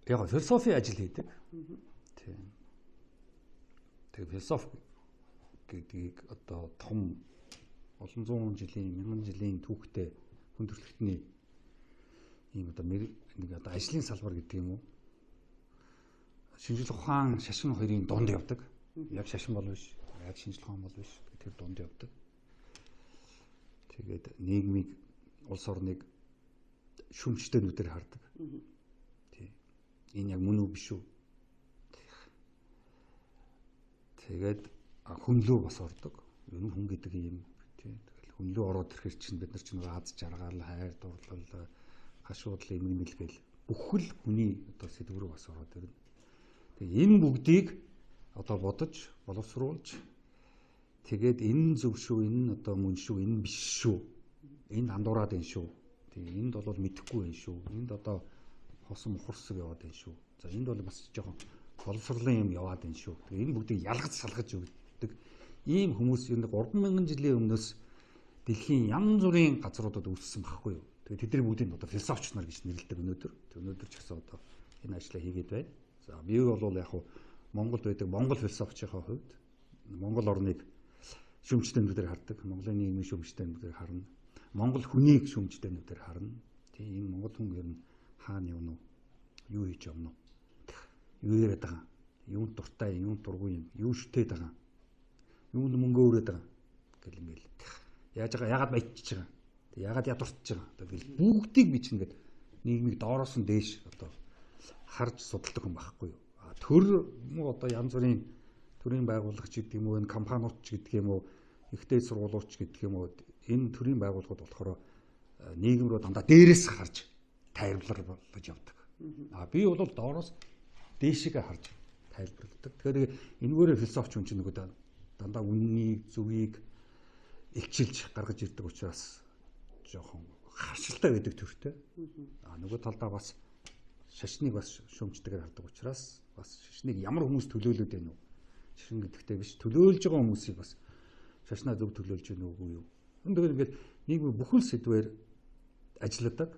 Яг философи ажил хийдэг. Тийм. Тэгээ философи гэдгийг одоо том олон зуун жилийн, мянган жилийн түүхтэй хүн төрөлхтний ийм одоо нэг одоо ажлын салбар гэдэг юм уу? Шинжлэх ухаан, шашин хоёрын дунд явдаг. Яг шашин бол биш, яг шинжлэх ухаан бол биш. Тэр дунд явдаг. Тэгээд нийгмийг, улс орныг шүмжтэй нүдээр хардаг. Тийм. Энэ яг мөн үү биш үү? Тэгээд хүнлөө бас ордог. Ер нь хүн гэдэг юм тийм. Тэгэл хүнлөө ороод ирэхэр чинь бид нар чинь аз жаргал, хайр дурлал, гашуудлал, эмгэнэл гэл бүхэл хүний одоо сэдв рүү бас ороод ирнэ. Тэгээ энэ бүгдийг одоо бодож, боловсруулж тэгээд энэ зөв шүү, энэ одоо мөн шүү, энэ биш шүү. Энд андуураад байна шүү. Тэгээ энд бол мэдэхгүй байна шүү. Энд одоо хосон мухарсаг яваад байна шүү. За энд бол бас жоохон боловсрлын юм яваад байна шүү. Тэгээ энэ бүгдийг ялгаж салгаж өгдөг ийм хүмүүс энэ 3000 жилийн өмнөөс дэлхийн янз бүрийн газруудад үүссэн байхгүй юу. Тэгээ тэдний бүгдийг одоо философч нар гэж нэрлэдэг өнөөдөр. Тэг өнөөдөр ч гэсэн одоо энэ ажлаа хийгээд байна. За би бол яг хуу Монголд байдаг Монгол философчийнхаа хувьд Монгол орныг шүмжтэй нүдээр хардаг. Монголын нийгмийн шүмжтэй нүдээр харна. Монгол хүнийг шүмжтэй нүдээр харна. Тийм энэ Монгол хүн ер нь хаана явна уу? Юу хийж явна уу? Юу яриад байгаа? Юунд дуртай, юунд дургүй юм? Юу шүтээд байгаа? Юунд мөнгө өрөөд байгаа? Гэл ингээл. Яаж байгаа? Яагаад баяжчихж байгаа? Тэг яагаад ядууртж байгаа? Тэгэл бүгдийг би чинь ингээд нийгмийг доороос нь дээш одоо харж судалдаг хүн байхгүй юу? А төр муу одоо янз бүрийн төрийн байгууллага ч гэдэг юм уу, энэ компаниуд ч гэдэг юм уу, ихтэй сургуулиуд ч гэдэг юм уу, энэ төрийн байгууллагууд болохоор нийгэм рүү дандаа дээрээс харж тайлбарлаж явдаг. А би бол доороос дээшгээ харж тайлбарладаг. Тэгэхээр энэгээрээ философч хүн чинь нөгөө дандаа үннийг, зөвийг илчилж гаргаж ирдэг учраас жоохон харшилтай байдаг төртэй. А нөгөө талдаа бас шашныг бас шүүмжтэйгээр хардаг учраас бас шашныг ямар хүмүүс төлөөлөд байна уу? Шашин гэдэгтэй биш, төлөөлж байгаа хүмүүсийг бас шашнаа зөв төлөөлж байна уугүй юу? Тэгэхээр ингээд нийгмийн бүхэл сэдвээр ажилладаг.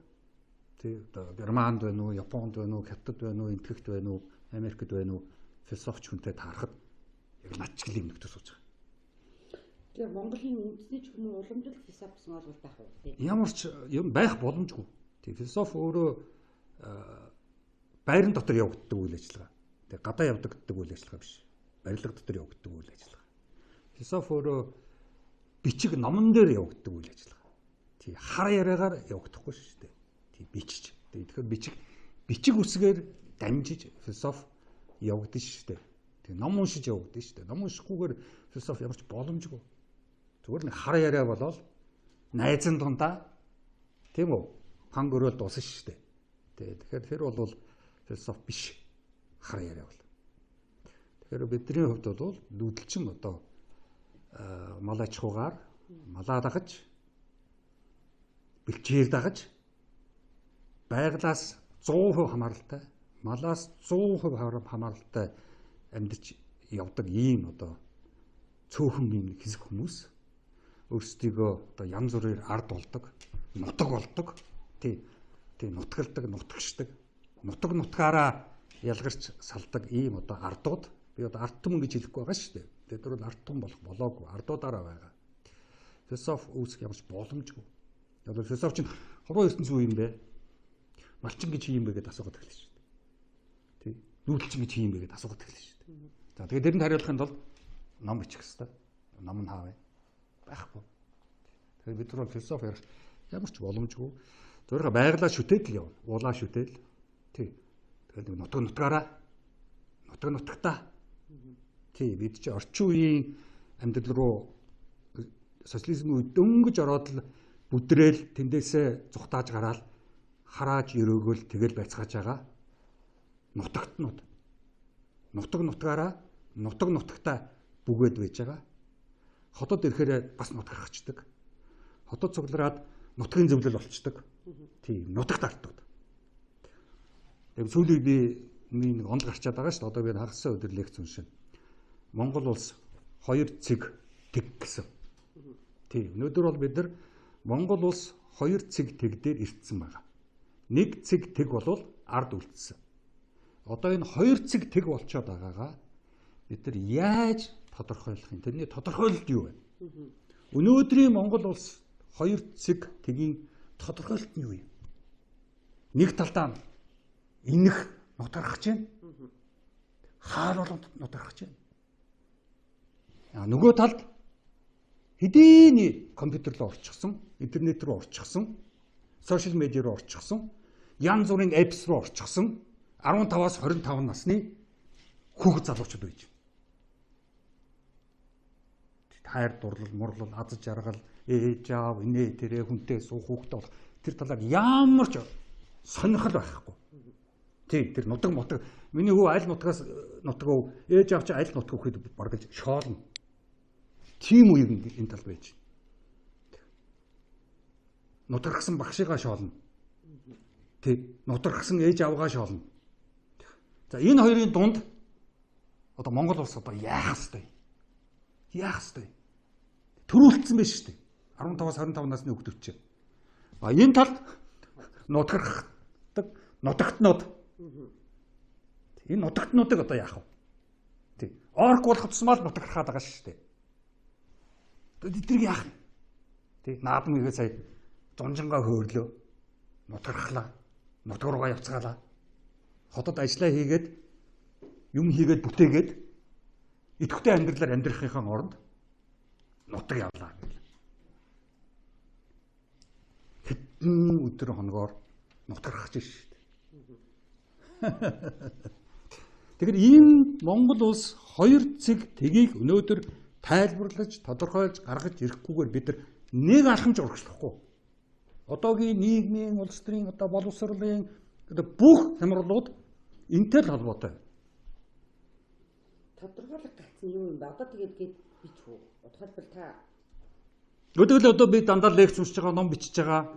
Тий одоо Германд байна уу, Японд байна уу, Хятад байна уу, Энэтхэгт байна уу, Америкт байна уу философч хүнтэй таарахад яг над чиг юм нөхдөр сууж байгаа. Тэгэхээр Монголын үндэсний ч юм уу уламжлалт философи гэсэн ойлголт байх уу? Ямар ч юм байх боломжгүй. Тий философи өөрөө байран дотор явагддаг үйл ажиллагаа. Тэг гадаа явагддаг үйл ажиллагаа биш. Барилга дотор явагддаг үйл ажиллагаа. Философи өөрөө бичиг номон дээр явагддаг үйл ажиллагаа. Тий хар яриагаар явагдахгүй шүү дээ. Тий бичиж. Тэгэхээр бичиг үсгээр дамжиж философи явагдана шүү дээ. Тэг ном уншиж явагдана шүү дээ. Ном уншихгүйгээр философи ямар ч боломжгүй. Зүгээр нэг хар яриа болоод найзан дундаа тийм үү? Хан гөрөөл дуусна шүү дээ. Тэгэхээр тэр бол философи биш. Хар яриа бол. Тэгэхээр бидний хувьд бол нүүдэлчин одоо мал аж ахуйгаар малаа дагаж бэлчээр дагаж байглаас 100% хамааралтай, малаас 100% хамааралтай амьдарч явдаг ийм одоо цөөхөн ийм хэсэг хүмүүс өөрсдийгөө одоо янз бүрээр ард болдог, нутаг болдог, тий нутгалдаг, нутагшдаг, нутаг нутгаараа ялгарч салдаг ийм одоо ардууд. Би одоо ард түмэн гэж хэлэхгүй байгаа шүү дээ. Тэд нар бол ард түмэн болох болоогүй, ардуудаараа байгаа. Философи үүсэх ямар ч боломжгүй. Одоо философи чинь хорвоо ертөнц юу юм бэ? Малчин гэж юм бэ гэдээ асуугаад эхэлнэ шүү дээ. Тий. Нүүдэлчин гэж юм бэ гэдээ асуугаад эхэлнэ шүү дээ. За тэгээд тэрэнд хариулахын тулд ном бичих хэрэгтэй. Ном нь хаа вэ? Байхгүй. Тэгэхээр бид нар бол философи ярих ямар ч боломжгүй. Зөвхөн байгалаа шүтээд л явна. Уулаа шүтээл. Тий. Тэгээд нэг нутаг нутгаараа нутаг нутагтаа. Тий, бид чи орчин үеийн амьдрал руу социализмын үед дөнгөж ороод л бүдрээл тэндээсээ зүхтааж гараал харааж өрөөгөл тэгэл байцгааж байгаа нутагтнууд. Нутаг нутгаараа нутаг нутагтаа бүгээд байж байгаа. Хотод ирэхээр бас нутгархчдаг. Хотод цуглараад нутгийн зөвлөл болчдөг. Тийм, нутагт артууд. Тэгээд сүүлийн би нэг онол гарчаад байгаа шүү дээ. Одоо би хагассан өдөр лекц уншина. Монгол улс 2 цэг тэг гэсэн. Тийм, өнөөдөр бол бид нар Монгол улс 2 цэг тэг дээр ирсэн байгаа. 1 цэг тэг болвол ард үлдсэн. Одоо энэ хоёр цэг тэг болчоод байгаагаа бид нар яаж тодорхойлох юм? Тэрний тодорхойлолт юу вэ? Өнөөдрийн Монгол улс хоёр цэг тэгийн тодорхойлолт нь юу юм? Нэг талдаа энэх нутгарах гэж байна. Хаал болгонд нутгарах гэж байна. А нөгөө талд хэдийний компьютер руу орчихсон, интернет рүү орчихсон, сошиал медиа руу орчихсон, янз бүрийн апps руу орчихсон 15-аас 25 насны хүүхэд залуучууд байж. Хайр дурлал, мурлал, аз жаргал, ээж аав, инээ тэрэ хүнтэй суух, хүүхдээ болох тэр талаар ямар ч сонирхол байхгүй. Тий, тэр нутаг мутаг миний хүү аль нутгаас нутаг өв, ээж аав чи аль нутаг өгөхөд баргалж шоолно. Тийм үеиг энэ тал байж. Нутгархсан багшигаа шоолно. Тий, нутгархсан ээж аавгаа шоолно. За энэ хоёрын дунд одоо Монгол улс одоо яах ёстой? Яах ёстой? Төрүүлсэн байж шүү дээ. 15-аас 25 насны хүүхдүүд чинь. А энэ талд нутгархдаг нутагтнууд. Энэ нутагтнуудыг одоо яах вэ? Тий. Орк болох тусмаа л нутгархаад байгаа шүү дээ. Тэднийг яах юм? Тий. Наадам игээ сая зунжингаа хөөрлөө. Нутгархлаа. Нутг руугаа явцгаалаа. Хотод ажиллаа хийгээд юм хийгээд бүтээгээд идэвхтэй амьдралаар амьдрахынхаа оронд нутаг явлаа гэл. Хэдэн өдөр хоногоор нутгарах гэж шүү дээ. Тэгэхээр ийм Монгол улс хоёр цэг тэгийг өнөөдөр тайлбарлаж, тодорхойлж гаргаж ирэхгүйгээр бид нар нэг алхамж урагшлахгүй. Одоогийн нийгмийн, улс төрийн одоо боловсролын одоо бүх хямралууд энтэй л холбоотой. Тодорхойлох гэсэн юу юм бэ? Одоо тэгээд гээд бич үү? Тухайлбал та Өдөрл одоо би дандаа лекц уншиж байгаа, ном бичиж байгаа,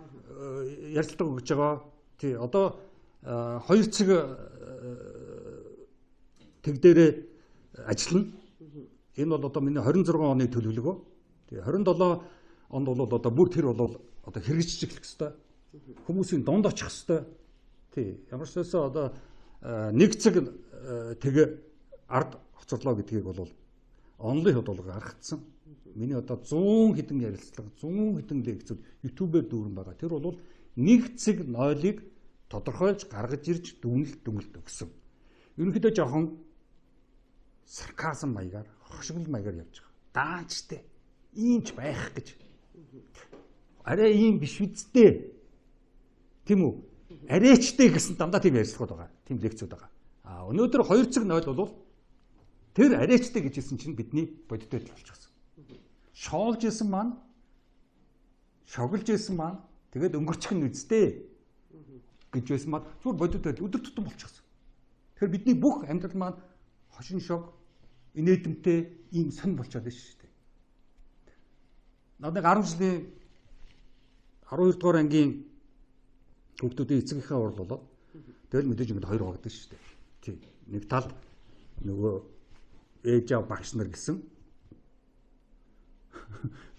ярилцлага өгж байгаа. Тий, одоо хоёр цэг тэг дээрээ ажиллана. Энэ бол одоо миний 26 оны төлөвлөгөө. Тий, 27 онд бол одоо бүр тэр бол одоо хэрэгжиж эхлэх хэвээр. Хүмүүсийн дунд очих хэвээр. Тий, ямар ч байсан одоо нэг цэг тэг ард хоцорлоо гэдгийг бол онлын хувьд бол гаргацсан. Миний одоо 100 хэдэн ярилцлага, 100 хэдэн лекцүүд YouTube-ээр дүүрэн байгаа. Тэр бол нэг цэг нойлыг тодорхойлж гаргаж ирж дүгнэлт өгсөн. Ерөнхийдөө жоохон сарказм маягаар, хошигл маягаар явж байгаа. Даанчтай. Ийм ч байх гэж. Арай ийм биш үсттэй. Тийм үү? Арайчтай гэсэн дандаа тийм ярилцлагууд байгаа. Тийм лекцүүд байгаа. А өнөөдөр 2 цэг 0 бол тэр арайчтай гэж хэлсэн чинь бидний бодит байдал болчихсон. Шоолж исэн маань, шоглож исэн маань тэгээд өнгөрчих нь үсттэй гэж байсан маань зүгээр бодит байдал өдөр тутам болчихсон. Тэгэхээр бидний бүх амьдрал маань хошин шог, инээдэмтэй ийм сон болчиход байна шүү дээ. Надад 10 жилийн 12 дугаар ангийн хүүхдүүдийн эцэгийнхээ урал болоод тэгэл мэдээж ингээд хоёр хогдсон шүү дээ. Тий. Нэг талд нөгөө ээж аав багш нар гэсэн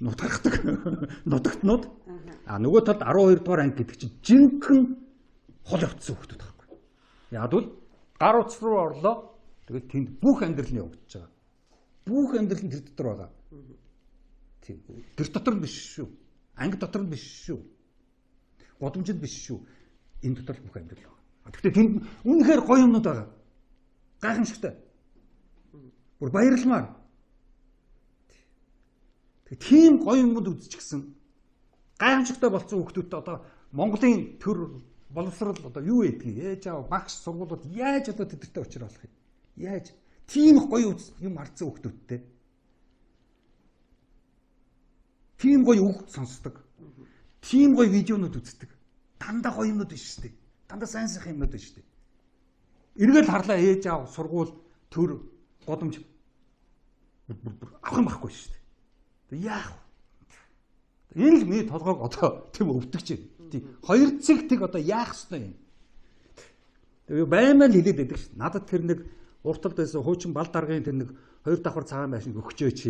нутгархдаг нутагтнууд, а нөгөө талд 12 дугаар анги гэдэг чинь жинхэнэ хол явцсан хүүхдүүд байхгүй. Яг бол гар утас руу орлоо. Тэгээд тэнд бүх амьдрал нь явагдаж байгаа. Бүх амьдрал нь тэр дотор байгаа. Тийм. Тэр дотор нь биш шүү. Анги дотор нь биш шүү. Гудамжинд биш шүү. Энэ дотор бүх амьдрал байгаа. Гэхдээ тэнд үнэхээр гоё юмнууд байгаа. Гайхамшигтай. Бүр баярламаар. Тэгээ тийм гоё юмнууд үзчихсэн. Гайхамшигтай болсон хүүхдүүдтэй одоо Монголын төр боловсрол одоо юу гэдгийг ээж аав багш сургуулиуд яаж одоо тэдэртэй учруулах юм? Яаж тийм гоё юм харсан хүүхдүүдтэй. Тийм гоё үг сонсдог. Тийм гоё видеонууд үздэг. Дандаа гоё юмнууд биш шүү дээ. Дандаа сайн сайхан юмнууд биш шүү дээ. Эргээл харлаа ээж аав сургууль төр годомж авах юм байхгүй шүү дээ. Яах вэ? Энэ л миний толгойг одоо тийм өвдөгч байна. Тийм. Хоёр цэг тэг одоо яах ёстой юм. Тэгээ баймаа л хэлээд байдаг шүү. Надад тэр нэг урт талд байсан хуучин бал даргын тэр нэг хоёр давхар цагаан байшинг өгчөөч.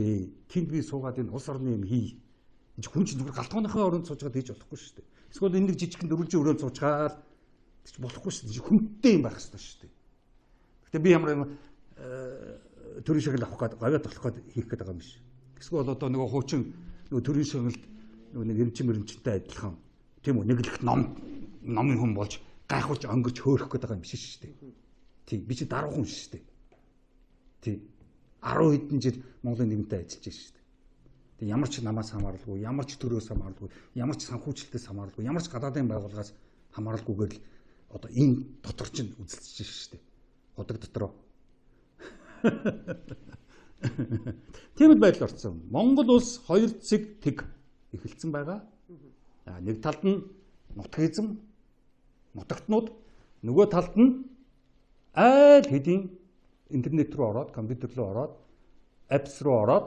Тэнд би суугаад энэ улс орны юм хий. Энэ хүн чинь зүгээр галтгооныхоо оронд суужгаад хийж болохгүй шүү дээ. Эсвэл энэ нэг жижигхэн дөрвөлжин өрөөнд суучгаад тийч болохгүй шүү дээ. Хүнтэй юм байх ёстой шүү дээ. Тэгээ би ямар юм төрийн шагнал авах гээд гавьяат болох гээд хийх гээд байгаа юм биш. Эсвэл одоо нөгөө хуучин нөгөө төрийн шагналд нөгөө нэг эмчин мөрөмчтэй адилхан тийм үү, нэг л их номын хүн болж гайхуулж онгорч хөөрөх гээд байгаа юм биш шүү дээ. Тийм, би чи даруухан шүү дээ. Тийм. 10 хэдэн жил Монголын нийгэмтэй ажиллаж байна шүү дээ. Тэг ямар ч намаас хамааралгүй, ямар ч төрөөс хамааралгүй, ямар ч санхүүжилтээс хамааралгүй, ямар ч гадаадын байгууллагаас хамааралгүйгээр л одоо энэ дотор чинь үзэлдэж шүү дээ. Удаг дотроо. Тийм л байдал орсон. Монгол улс 2 цэг тэг эхэлсэн байгаа. Нэг талд нь нутгизм, нутагтнууд, нөгөө талд нь айл хэдийн интернет рүү ороод, компьютер рүү ороод, апps руу ороод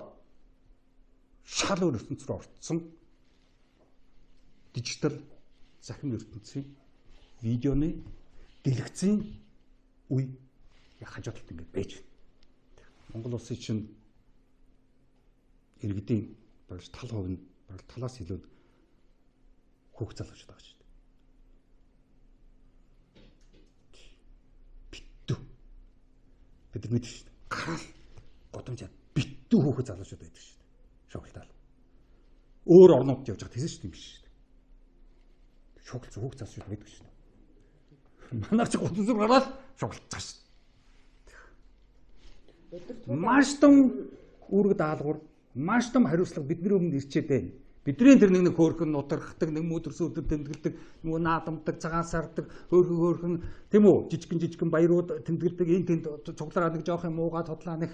шал өөр ертөнц рүү орцсон дижитал захин ертөнцийн видеоны дэлгэцийн үе хажуу талд ингэж байж байна. Монгол улсын чинь иргэдийн бараг тал хувь нь бараг талаас илүү хүүхд залуучууд байгаа шүү дээ. Битүү. Бид нар мэднэ шүү дээ. Гараал годомжаа битүү хүүхэд залуучууд байдаг шүү дээ. Шоглтаал. Өөр орнууд явж байгаа тэгсэн шүү дээ юм биш шүү дээ. Шоглц хүүхд залуучууд байдаг шүү дээ. Манайх чи годомжаар гараал шоглцгаа шүү дээ. Маш том үүрэг даалгавар, маш том хариуцлага бидний өмнө ирчээд байна. Бидний тэр нэг хөөрхөн нутархдаг, нэг мөдөрсөн өдөр тэмдэглэдэг, нөгөө наадамдаг, цагаан сардаг, хөөрхөн хөөрхөн тийм үү, жижигэн жижигэн баярууд тэмдэглэдэг, энэ тэнд цуглараа нэг жоох юм уугаа тодлаа нэг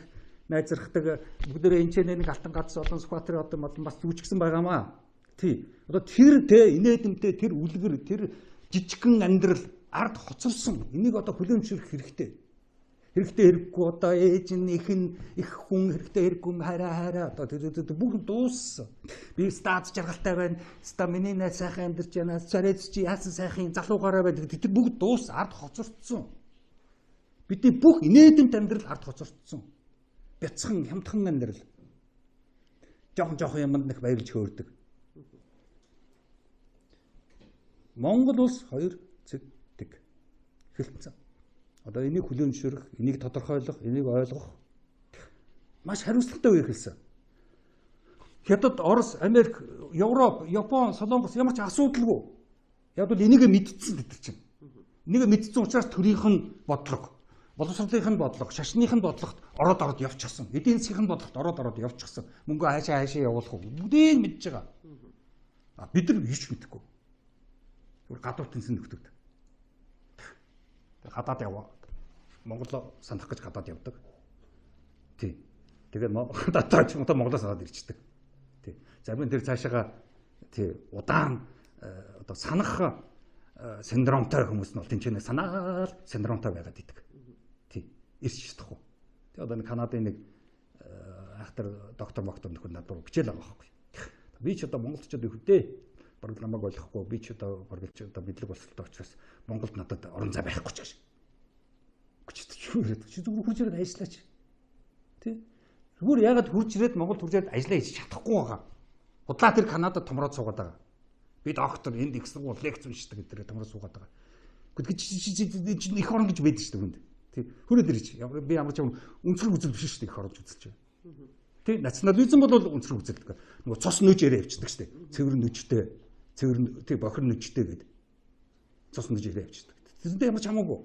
найзрахдаг, бүгдээрээ энэ ч нэг алтан гац олон Сүхбаатарын одоо модон бас зүүчгсэн байгаамаа. Тий. Одоо тэр тэ инээдэмтэй тэр үлгэр, тэр жижигхэн амьдрал ард хоцорсон. Энийг одоо хүлээн зөвшөөрөх хэрэгтэй. Хэрэгтэй хэрэггүй одоо ээж нь их нь их хүн хэрэгтэй хэрэггүй хайраа хайраа одоо тэр бүх дууссан. Би стаз жаргалтай байна. Ста миний найз сайхан амьдарч байна. Царайц чи яасан сайхан залуугаараа байдаг. Тэр бүгд дуус ард хоцорцсон. Бидний бүх инээдэмт амьдрал ард хоцорцсон. Бяцхан хямдхан амьдрал. Жохон жохон юмд нэг баярлж хөөрдөг. Монгол улс 2 цэг тэг эхэлсэн. Одоо энийг хүлээн зөвшөөрөх, энийг тодорхойлох, энийг ойлгох маш хариуцлагатай үе эхэлсэн. Хятад, Орос, Америк, Европ, Япон, Солонгос ямар ч асуудалгүй. Яг бол энийг мэдсэн бид нар чинь. Энийг мэдсэн учраас төрийнх нь бодлого, боловсролынх нь бодлого, шашных нь бодлогот ороод ороод явчихсан. Эдийн засгийн бодлогот ороод ороод явчихсан. Мөнгө хаашаа хаашаа явуулах уу? Бүгдийг мэдж байгаа. А бид нар юу ч мэдэхгүй. Зүгээр гадуур тэнсэн нөхдөд. Гадаад яваа. Монголоо санах гэж гадаад явдаг. Тий. Тэгээд гадаад ч юм уу Монголоо санаад ирчдэг. Тий. Зарим нь тэр цаашаага тий удаан одоо санах синдромтой хүмүүс нь бол тэнцэнэ санаал синдромтой байгаад идэг. Тий. Ирч чадахгүй. Тэг одоо нэг Канадын нэг айхтар доктор моктор нөхөр надад руу бичээл байгаа байхгүй. Би ч одоо Монголд ч одоо хөвдөө. Бараг намайг ойлгохгүй. Би ч одоо бараг ч одоо мэдлэг боловсролтой учраас Монголд надад орон зай байхгүй ч гэж. Чи юу яриад чи зүгээр хурж ирээд ажиллаач. Тий. Зүгээр яагаад хурж ирээд Монголд хурж ирээд ажиллаа хийж чадахгүй байгаа. Худлаа тэр Канадад томроод суугаад байгаа. Би доктор энд их сургууль лекц уншдаг гэдэг томроод суугаад байгаа. Гэхдээ чи их орон гэж байдаг шүү дээ хүнд. Тий. Хүрээд ирж. Би ямар ч юм өнцгөр үзэл биш шүү дээ их оронч үзэлж. Тий. Национализм бол өнцгөр үзэл. Нөгөө цус нөж яриа явчихдаг шүү дээ. Цэвэр нөжтэй, цэвэр тий бохир нөжтэй гэдэг. Цус нөж яриа явчихдаг. Тэрнтэй ямар ч хамаагүй.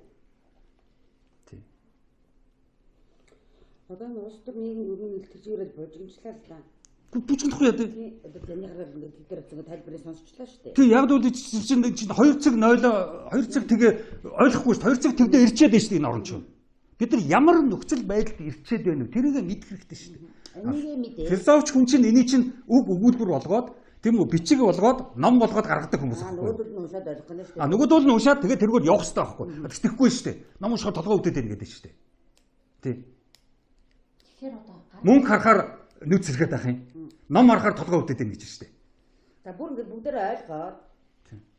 Одоо энэ улс төр нийгэм өргөн илтгэжүүрэл бужигнчлаа л да. Бужигнахгүй яа тий. Одоо таны гараар ингээд тэд нар авсан тайлбарыг сонсчлаа шүү дээ. Тий, яг л чинь 2 цаг 0 2 цаг тэгээ ойлгохгүй шүү. 2 цаг тэгдээ ирчээд байна шүү дээ энэ орон чинь. Бид нар ямар нөхцөл байдалд ирчээд байна вэ? Тэрийг мэдэх хэрэгтэй шүү дээ. Энийгээ мэдээ. Философч хүн чинь энийг чинь үг өгүүлбэр болгоод тийм үү бичиг болгоод ном болгоод гаргадаг хүмүүс байхгүй. Нөгөөдөл нь уншаад ойлгох нь шүү дээ. А нөгөөдөл нь уншаад тэгээ тэргээр явах хэрэгтэй байхгүй. Тэгтэхгүй шүү дээ. Ном уншихаар толгой өвдөд байна гэдэг шүү дээ. Тий. Мөнгө харахаар нүд сэргээд байх юм. Ном харахаар толгой өвдөд байна гэж шүү дээ. За бүр ингээд бүгдээрээ ойлгоод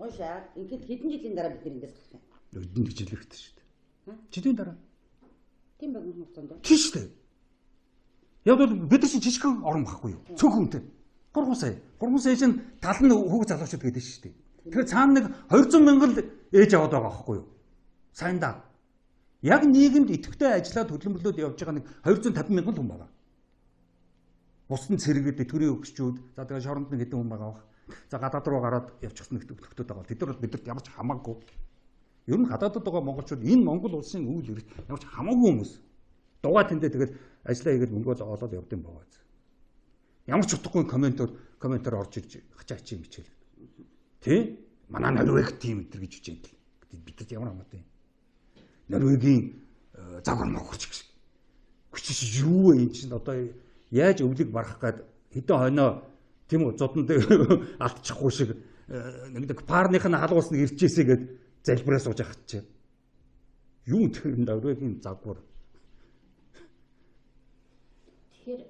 уншаад ингээд хэдэн жилийн дараа бид эндээс гарах юм. Өдөн жил хэрэгтэй шүү дээ. Жилийн дараа. Тийм байх хугацаанд. Тийм шүү дээ. Яг бол бид нар чинь жижигхэн орон байхгүй юу? Цөөхөн хүнтэй. 3 сая. 3 сая чинь тал нь хүүхд залуучууд гэдэг шүү дээ. Тэгэхээр цаана нэг 200 мянган л ээж аваад байгаа байхгүй юу? Сайн даа. Яг нийгэмд идэвхтэй ажиллаад хөдөлмөрлөөд явж байгаа нэг 250 мянган хүн байгаа. Бусд нь цэргэд төрийн өгчүүд, за тэгээ шоронд нэг хэдэн хүн байгаа бах. За гадаад руу гараад явчихсан нөхдүүд байгаа. Тэд нар бол бидэнд ямар ч хамаагүй. Ер нь гадаадд байгаа монголчууд энэ Монгол улсын үйл хэрэгт ямар ч хамаагүй хүмүүс. Дугаа тэндээ тэгэл ажиллаа хийгээд мөнгө олоод явд юм байгаа. Ямар ч утгагүй комментоор орж ирж хачаа хачаа юм хичээл. Тэ? Манай Норвег тийм өдр гэж хичээл. Бидэд ямар хамаатай юм. Норвегийн загвар могорч гэж. Хүчиш юу вэ эн чинь одоо яаж өвлийг барах гээд хэдэн хойноо тийм үү зодонд алдчихгүй шиг нэг парных нь халуус нэг ирчээсэй гээд залбираа сууж явах чинь. Юу тэр Норвегийн загвар. Тэгэхээр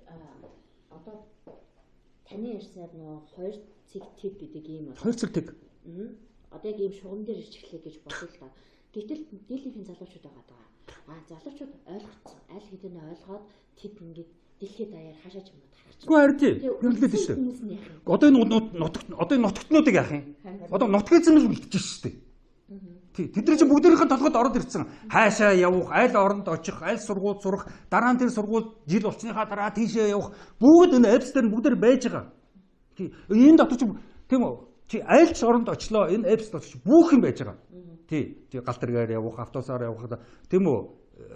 одоо таны ярьснаар нөгөө 2 цэг тэг гэдэг ийм бол 2 цэг тэг. Одоо яг ийм шугам дээр ирж эхлэе гэж бодъё л да. Гэтэл дийлэнхэн залуучууд байгаа даа. А залуучууд ойлгоцсон. Аль хэдийн ойлгоод тэд ингээд дэлхийд даяар хаашаа ч юм уу тарах. Үгүй харин тийм. Хэвлээд шүү дээ. Одоо энэ нутагт одоо энэ нутагтнуудыг яах юм? Одоо нутгизм л үлдчихэж шүү дээ. Тий. Тэд нар чинь бүгдээрийнх нь толгойд ороод ирсэн. Хаашаа явах, аль оронд очих, аль сургууль сурах, дараа нь тэр сургууль жил болсныхаа дараа тийшээ явах бүгд энэ апps дээр бүгдээр байж байгаа. Тий. Энэ дотор чинь тийм үү? Чи аль ч оронд очлоо энэ апps дотор чи бүх юм байж байгаа. Тий. Чи гал тэргээр явах, автобусаар явах, тийм үү?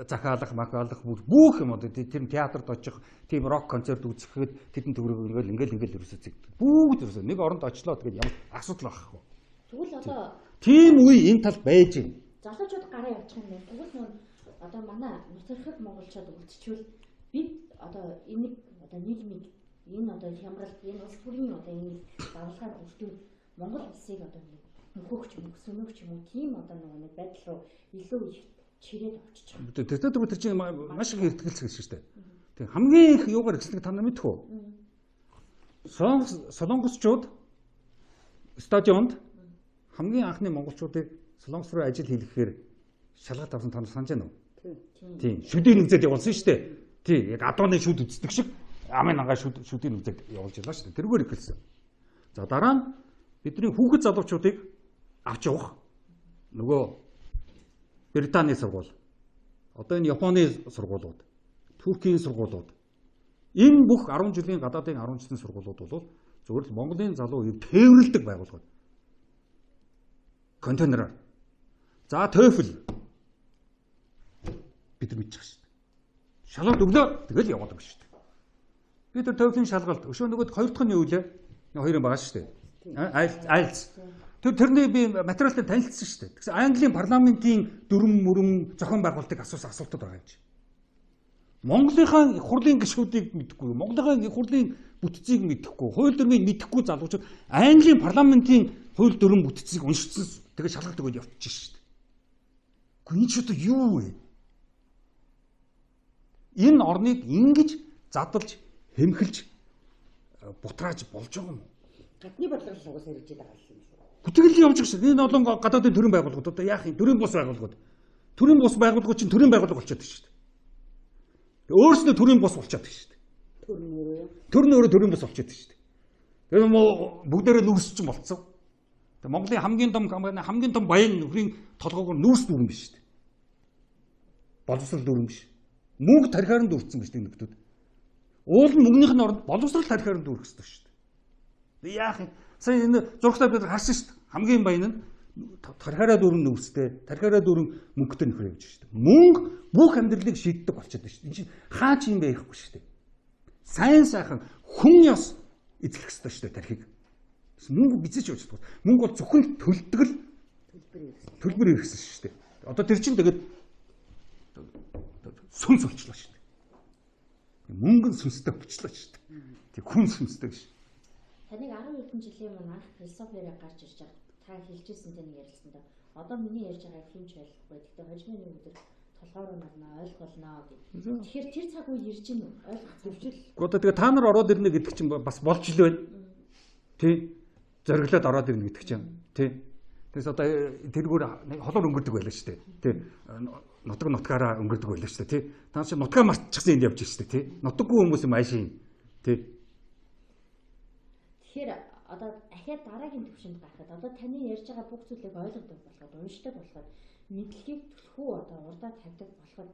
Захиалах, махиалах бүх юм одоо тэр театрт очих, тийм рок концерт үзэхэд тэдэн төгрөг ингээл ингээл ингээл ерөөсөө зэгдэг. Бүгд ерөөсөө нэг оронд очлоо тэгээд ямар асуудал байхгүй. Тэгвэл одоо тийм үе энэ тал байж байна. Залуучууд гараа явчих юм байна. Тэгвэл нөр одоо манай нутагт монголчууд үлдчихвэл бид одоо энийг одоо нийгмийг энэ одоо хямралт энэ улс төрийн одоо энэ давлгаанд өртөв Монгол улсыг одоо нэг мөхөх ч юм уу, сөнөх ч юм уу тийм одоо нэг байдал руу илүү их чирээд очиж байгаа. Тэр тэр чинь маш их эртгэлцэх шүү дээ. Тэг хамгийн их юугаар эхэлдэг та нар мэдэх үү? Солонгосчууд стадионд хамгийн анхны монголчуудыг Солонгос руу ажил хийлгэхээр шалгалт авсан та нар санаж байна уу? Тийм. Шүдийн үзээд явуулсан шүү дээ. Тийм. Яг адууны шүд үздэг шиг амын ангаа шүдийн үзээд явуулж байлаа шүү дээ. Тэрүүгээр эхэлсэн. За дараа нь бидний хүүхэд залуучуудыг авч явах нөгөө Британий сургууль, одоо энэ Японы сургуулиуд, Туркийн сургуулиуд, энэ бүх 10 жилийн гадаадын 10 жилийн сургуулиуд бол зөвхөн л Монголын залуу үеийг тээвэрлэдэг байгууллагууд. Контейнераар. За TOEFL бид нар мэдчих шүү дээ. Шалгалт өглөө тэгэл яваад байгаа шүү дээ. Бид нар TOEFL-ийн шалгалт өшөө нөгөөд хоёр дахь нь юу лээ? Хоёр юм байгаа шүү дээ. IELTS. Тэрний би материалтай танилцсан шүү дээ. Тэгсэн Английн парламентын дүрм мөрөм зохион байгуулалтыг асуусан асуултууд байгаа юм чи. Монголынхаа их хурлын гишүүдийг мэдэхгүй, Монголынхаа их хурлын бүтцийг мэдэхгүй, хууль дүрмийг мэдэхгүй залуучууд Английн парламентын хууль дүрм бүтцийг уншицсан тэгээ шалгалт өгөөд явчих шүү дээ. Гэхдээ энэ ч одоо юу вэ? Энэ орныг ингэж задалж, хэмхэлж, бутрааж болж байгаа юм уу? Гадны бодлого угсаа хэрэгжиж байгаа юм шүү. Тэгэл явж байгаа шүү. Энэ олон гадаадын төрийн байгууллагууд одоо яах юм? Төрийн бус байгууллагууд. Төрийн бус байгууллагууд чинь төрийн байгууллага болчиход байна шүү дээ. Өөрснөө төрийн бус болчиход байна шүү дээ. Төр нь өөрөө юу? Төр нь өөрөө төрийн бус болчиход байна шүү дээ. Тэр мө бүгдээрээ нүүрс чинь болцсон. Тэгээ Монголын хамгийн том баян нөхрийн толгоогоор нүүрс дүүрэн биш шүү дээ. Боловсрол дүүрэн биш. Мөнгө тархиар нь дүүрсэн биш тийм нөхдүүд. Уул нь мөнгөнийх нь оронд боловсрол тархиар нь дүүрэх ёстой шүү дээ. Яах юм? Сая энэ зурагтаа бид харсан шүү дээ. Хамгийн баян нь тархиараа дүүрэн нүүрстэй, тархиараа дүүрэн мөнгөтэй нөхөр явж шүү дээ. Мөнгө бүх амьдралыг шийддэг болчиход байна шүү дээ. Энэ чинь хаа ч юм байхгүй шүү дээ. Сайн сайхан хүн ёс эзлэх ёстой шүү дээ тархийг. Мөнгө бизэж явж чадахгүй. Мөнгө бол зөвхөн төлдөг л төлбөр хэрэгсэн шүү дээ. Одоо тэр чинь тэгээд сүнс болчлоо шүү дээ. Мөнгө нь сүнстэй болчлоо шүү дээ. Тэг хүн сүнстэй гэж. Таныг 10 хэдэн жилийн өмнө анх философиороо гарч ирж байгаа. Та хэлжсэн тэ нэг ярилцсандаа. Одоо миний ярьж байгааг хэн ч ойлгохгүй. Гэхдээ хожимын нэг өдөр толгоор нарна ойлголноо гэх. Тэгэхээр тэр цаг үе ирж гин үү? Ойлгох зөвшөл. Гэхдээ одоо тэгээ та нар ороод ирнэ гэдэг чинь бас болж л байна. Тий. Зориглоод ороод ирнэ гэдэг чинь. Тий. Тэгээс одоо тэргээр холоор өнгөрдөг байлаа шүү дээ. Тий. Нутаг нутгаараа өнгөрдөг байлаа шүү дээ. Тий. Та нар чинь нутгаа мартчихсан энд явж шүү дээ. Тий. Нутаггүй хүмүүс юм аашийн. Тий. Тэгэхээр одоо Дахиад дараагийн төвшөнд гарахад одоо таны ярьж байгаа бүх зүйлийг ойлгодог болоход, уншдаг болоход, мэдлэгийг түлхүү одоо урдаа тавьдаг болоход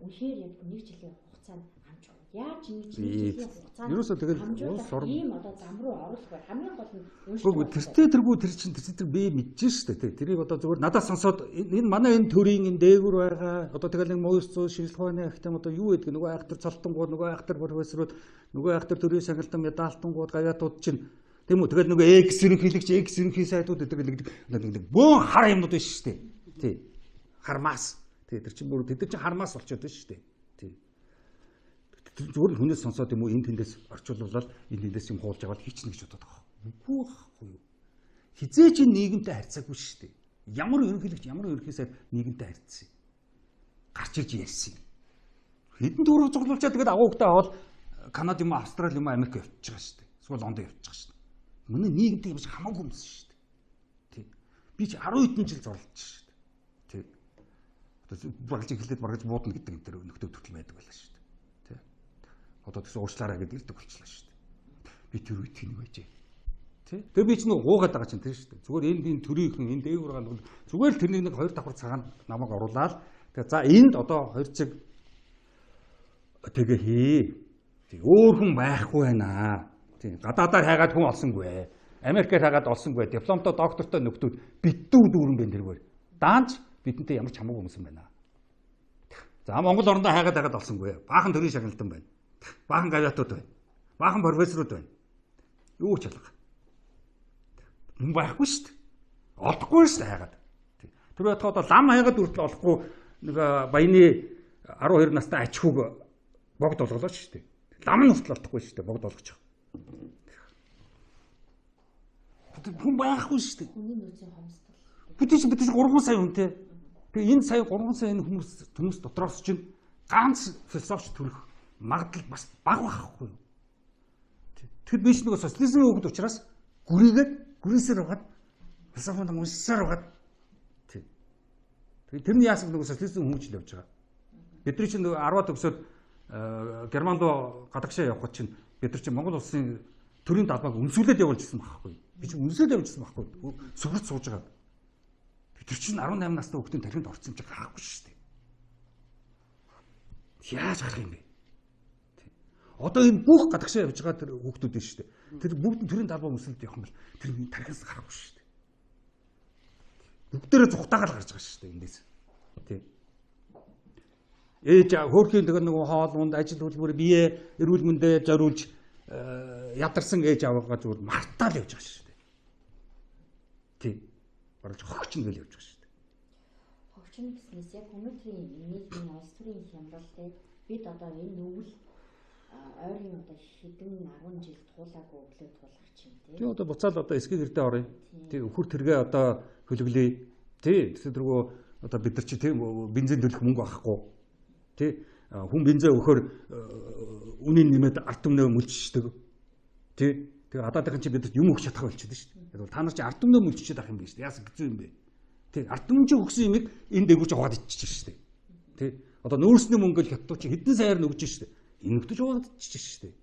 үнэхээр яг нэг жилийн хугацаанд амжих. Яаж нэг жилийн хугацаанд ерөөсөө тэгэл улс орн ийм одоо зам руу оруулах вэ? Хамгийн гол нь уншдаг. Үгүй тэртээ тэргүй тэр чинь тэр би мэдэж штэ тий. Тэрийг одоо зүгээр надаас сонсоод энэ манай энэ төрийн энэ дээгүр байгаа одоо тэгэл нэг моёс зүй шинжлэх ухааны академи одоо юу гэдэг нөгөө айхтар цолтонгууд, нөгөө айхтар профессорууд, нөгөө айхтар төрийн шагналтан медальтангууд, гавьяатууд чинь тийм үү? Тэгэл нөгөө экс ерөнхийлөгч, экс ерөнхий сайдууд гэдэг нэг бөөн хар юмнууд биш штэ. Тий. Хармаас. Тий, тэр чинь бүр тэд нар чинь хармаас болчиход байна шүү дээ. Тий. Зүгээр л хүнээс сонсоод юм уу энэ тэндээс орчуулвал энэ тэндээс юм хуулж аваад хийчихнэ гэж бодоод байгаа. Үгүй байхгүй юу? Хизээ чи нийгэмтэй харьцаагүй шүү дээ. Ямар ерөнхийлөгч, ямар ерөнхий сайд нийгэмтэй харьцсан юм. Гарч ирж ярьсан юм. Хэдэн төгрөг цуглуулчаа тэгээд агуу хөлтэй аваад Канада юм уу, Австрали юм уу, Америк явчихж байгаа шүү дээ. Эсвэл Лондон явчихж байгаа шүү дээ. Манай нийгэмтэй юм шиг хамаагүй юмсан шүү дээ. Тий. Би чи 10 хэдэн жил зурлаж шүү дээ. Тий. Баргаж эхлээд баргаж буудна гэдэг энэ төр нөхдөд төртөл байдаг байлаа шүү дээ. Тий. Одоо тэгсэн уучлаарай гэдэг ирдэг болчихлоо шүү дээ. Би тэр үед тэнэг байжээ. Тий. Тэр би ч нэг гуугаад байгаа чинь тэр шүү дээ. Зүгээр энд энэ төрийнхэн энэ дээгүүр байгаа зүгээр л тэрнийг нэг хоёр давхар цагаанд намайг оруулаад тэгээ за энд одоо 2 цаг тэгээ хий. Тий. Өөр хүн байхгүй байна. Тий. Гадаадаар хайгаад хүн олсонгүй. Америкаар хайгаад олсонгүй. Дипломтой доктортой нөхдүүд битүү дүүрэн байна тэргээр. Даанч бидэнтэй ямар ч хамаагүй хүмүүс юм байна. За Монгол орондоо хайгаад хайгаад олсонгүй. Баахан төрийн шагналтан байна. Баахан гавьяатууд байна. Баахан профессорууд байна. Юу ч алга. Хүн байхгүй шүү дээ. Олдохгүй шүү дээ хайгаад. Тэр байтугай одоо лам хайгаад хүртэл олохгүй нэг баяны 12 настай аж хүүг богд олголоо шүү дээ. Лам нь хүртэл олдохгүй шүү дээ богд олгочих. Хүн байхгүй шүү дээ. Хүний нөөцийн хомсдол. Бид чинь 3 сая хүнтэй. Тэгээ энэ сая 3 сая энэ хүмүүс дотроос чинь ганц философч төрөх магадлал бас бага байхгүй юу? Тэгэхээр би ч нөгөө социализмын хүүхэд учраас гүрийгээд гүрийсээр байгаад философи уншсаар байгаад тий. Тэгээ тэрний яасан нөгөө социализм хүмүүжил явж байгаа. Бидний чинь нөгөө 10-аад төгсөөд Герман руу гадагшаа явхад чинь бид нар чинь Монгол улсын төрийн далбааг үнсүүлээд явуулж ирсэн байхгүй юу? Би чинь үнсээд явуулж ирсэн байхгүй юу? Сүгэрч сууж байгаа. Тэр чинь 18 настай хүүхдийн тархинд орсон юм чи гарахгүй шүү дээ. Яаж гарах юм бэ? Одоо энэ бүх гадагшаа явж байгаа тэр хүүхдүүд нь шүү дээ. Тэр бүгд нь төрийн далбаа үнсэлд явах юм бол тэр тархиас гарахгүй шүү дээ. Бүгдээрээ зүхтаагаар гарч байгаа шүү дээ эндээс. Тий. Ээж хөөрхийн тэгээ нөгөө хоол унд ажил хөдөлмөр бие эрүүл мэндэ зориулж ядарсан ээж аваагаа зүгээр мартаал явж байгаа шүү дээ. Тий. Бараж хогчин гэл явж байгаа шүү дээ. Хогчин гэснээс яг өнөөдрийн нийгмийн улс төрийн хямрал те бид одоо энэ нүгэл ойрын одоо хэдэн 10 жил туулаагүй өглөө туулах чинь тий. Тий одоо буцаал одоо эсхийг эрдээ оръё. Тий өхөр тэргээ одоо хөлөглөе. Тий тэргөө одоо бид нар чи тий бензин төлөх мөнгө авахгүй. Тий хүн бензин өгөхөр үнийн нэмээд ард түмнээ мөлжчихдэг. Тий тэгээ гадаадын чи бидэрт юм өгч чадах болчиход шүү дээ. Яг бол та нар чи ард түмнээ мөлжчихээд ах юм биш үү? Яасан хэцүү юм бэ? Тий ард түмэн чи өгсөн юмыг энэ дээгүүр чи хуваад иччих шүү дээ. Тий одоо нөөцний мөнгө л хятадуу чи хэдэн саяар нөгж шүү дээ. Энэ нөхдөж хуваад иччих шүү дээ.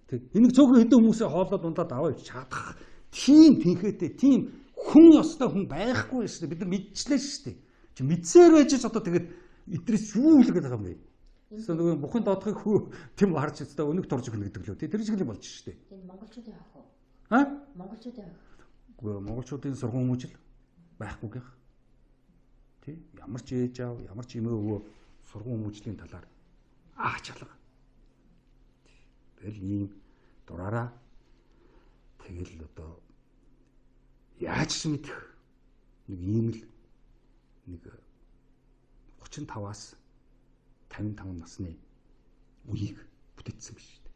Тий энийг цөөхөн хэдэн хүмүүсээ хооллоод унтаад аваа явж чадах тийм тэнхээтэй тийм хүн ёстой хүн байхгүй шүү дээ. Бид нар мэдчлээ шүү дээ. Чи мэдсээр байж ч одоо тэгээд эдрээс юу л гэдэг байгаа юм бэ? Эсвэл нөгөө бухын доодохыг хүү тэм харж өстой өнөг турж өгнө гэдэг лөө. Тэр шиг л болж шүү дээ. Энэ монголчуудын хөх үү? Аа? Монголчуудын хөх. Үгүй монголчуудын сургууль хүмүүжил байхгүй гэх. Тий? Ямар ч ээж аав, ямар ч эмээ өвөө сургууль хүмүүжлийн талаар аач алга. Тэгэл ийм дураараа тэгэл одоо яаж ч мэдэх нэг ийм л нэг 35-аас 55 насны үеийг бүтээсэн биш үү?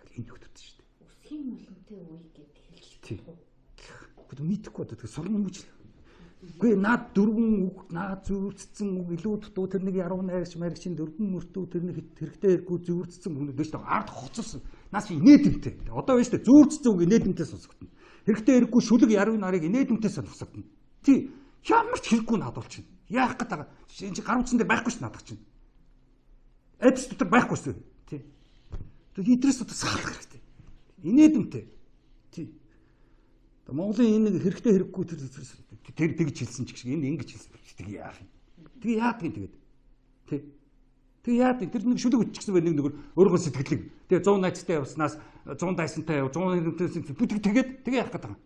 Яг энэ нөхдөд шүү дээ. Өсгийн мөлөнтэй үе гэд хэлж чадахгүй. Бид мэдэхгүй одоо тэг сургууль хүмүүжил. Үгүй наад дөрвөн үг, наад зүүрцсэн үг илүү дутуу тэр нэг яруу найрагч маригчин дөрвөн мөртөө тэр нэг хэрэгтэй хэрэггүй зүүрцсэн хүмүүс биш үү? Ард хоцорсон. Наас инээдэмтэй. Одоо биш үү? Зүүрцсэн үг инээдэмтэй сонсогдно. Хэрэгтэй хэрэггүй шүлэг яруу нарыг инээдэмтэй сонсогдно. Тий. Ямар ч хэрэггүй наад болчихно. Яах гээд байгаа. Энэ чи гар утсан дээр байхгүй ш наадах чинь. Эдс дотор байхгүй шүү. Тий. Тэр идрээс одоо саалах хэрэгтэй. Инээдэмтэй. Тий. Монголын энэ нэг хэрэгтэй хэрэггүй тэр тэгж хэлсэн ч гэх шиг энэ ингэж хэлсэн. Тэг яах юм. Тэг яадаг юм тэгээд. Тэ. Тэг яадаг тэр нэг шүлэг өччихсэн байх нэг нөгөө өөрийнхөө сэтгэлийг. Тэгээ 100 найзтай явснаас 100 дайсантай яв 190-тэй бүдэг тэгээд тэгээ яах гээд байгаа юм.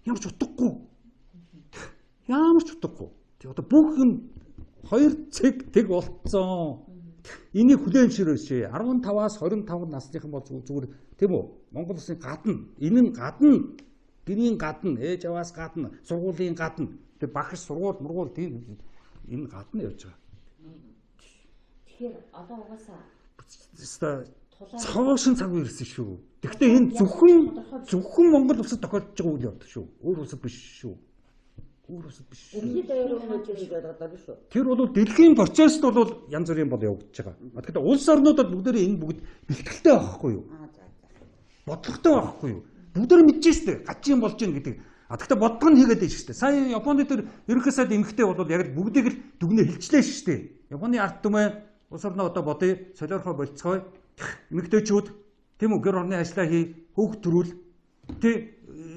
Ямар ч утгагүй. Ямар ч утгагүй. Тэг одоо бүх юм хоёр цэг тэг болцсон. Энийг хүлээн зөвшөөрөөч. 15-аас 25 насныхан бол зүгээр тийм үү? Монгол улсын гадна, энэ нь гадна, гэрийн гадна, ээж аваас гадна, сургуулийн гадна, тэр багш сургууль, мургуул тийм энэ гадна явж байгаа. Тэгэхээр одоо угаасаа цоошин цаг үе ирсэн шүү. Гэхдээ энэ зөвхөн Монгол улсад тохиолдож байгаа үйл явдал шүү. Өөр улсад биш шүү. Өөр улсад биш. Тэр бол дэлхийн процесс бол янз бүрийн бол явагдаж байгаа. Тэгэхээр улс орнуудад бүгдээрээ энэ бүгд бэлтгэлтэй байхгүй юу? Бодлоготой байхгүй юу? Бүгдээрээ мэдэж штэ. Гажийн болж гин гэдэг. А тэгэхээр бодлого нь хийгээд байж штэ. Сая Японы тэр ерөнхий сайд эмэгтэй бол яг л бүгдийг л дүгнээ хэлчлээ штэ. Японы ард түмэн улс орноо одоо бодъё, солиорхоо болцгоё. Эмэгтэйчүүд тийм үү гэр орны ажлаа хий, хүүхд төрүүл. Тэ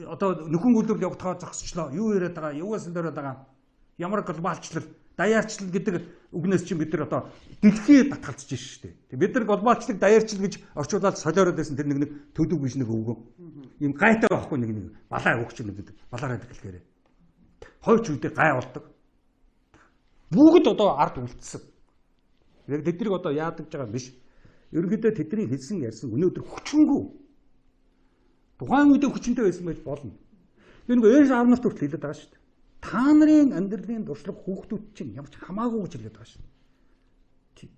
одоо нөхөн үйлдвэрлэл явагдахаа зогсчлоо. Юу яриад байгаа? Юугаас солиороод байгаа? Ямар глобалчлал, даяарчлал гэдэг үгнээс чинь бид нар одоо дэлхий татгалзаж шүү дээ. Бид нар глобалчлал, даяарчлал гэж орчуулаад солиороод байсан тэр нэг төдөв биш нэг өвгөн. Ийм гайтай байхгүй нэг балаа өгч нэг балаараа дэлгэхээр. Хойч үедээ гай болдог. Бүгд одоо ард үлдсэн. Яг тэднийг одоо яадаг байгаа юм биш. Ерөнхийдөө тэдний хэлсэн ярьсан өнөөдөр хүчингүй. Тухайн үедээ хүчинтэй байсан байж болно. Тэр нэг ээж аав нарт хүртэл хэлээд байгаа шүү дээ. Та нарын амьдралын туршлага хүүхдүүд чинь ямар ч хамаагүй гэж хэлээд байгаа шүү дээ.